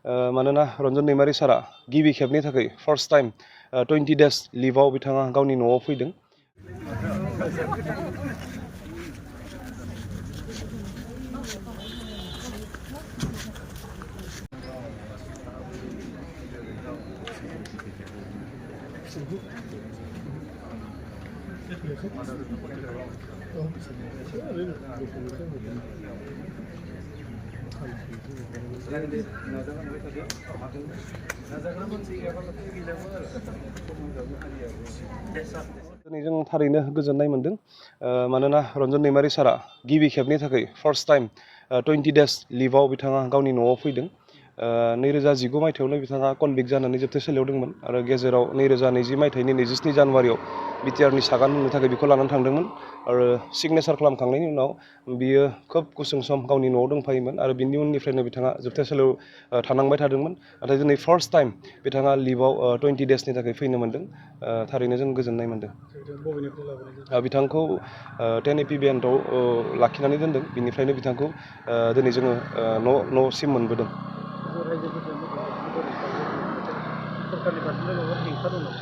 मानोना रन्जन दैमारि सारा गिबि खेबनि थाखाय फार्स्ट टाइम 20 days लिभाव बिथाङा गावनि न'आव फैदों। दिनै जों थारैनो गोजोननाय मोनदों मानोना रन्जन दैमारि सारा गिबि खेबनि थाखाय फार्स्ट टाइम 20 days लिभाव बिथाङा गावनि न'आव फैदों। 2019 मायथाइयावनो बिथाङा कनभिक्ट जानानै जोबथेसालियाव दंमोन आरो गेजेराव 2020 मायथाइनि 27 जानुवारियाव बिटिआरनि सागान होनो थाखाय बेखौ लानानै थांदोंमोन आरो सिगनेचार खालामखांनायनि उनाव बियो खोब गुसुं सम गावनि न'आव दंफायोमोन आरो बिनि उननिफ्रायनो बिथाङा जोबथेसालियाव थानांबाय थादोंमोन। नाथाय दिनै फार्स्ट टाइम बिथाङा लिभाव 20 daysनि थाखाय फैनो मोन्दों। थारैनो जों गोजोननाय मोन्दों। बिथांखौ 10 बेन्टआव लाखिनानै दोनदों, बिनिफ्रायनो बिथांखौ दिनै जोङो न'सिम मोनबोदों। सरकारनि फारसेनिफ्राय माबा हेंथा दं नामा?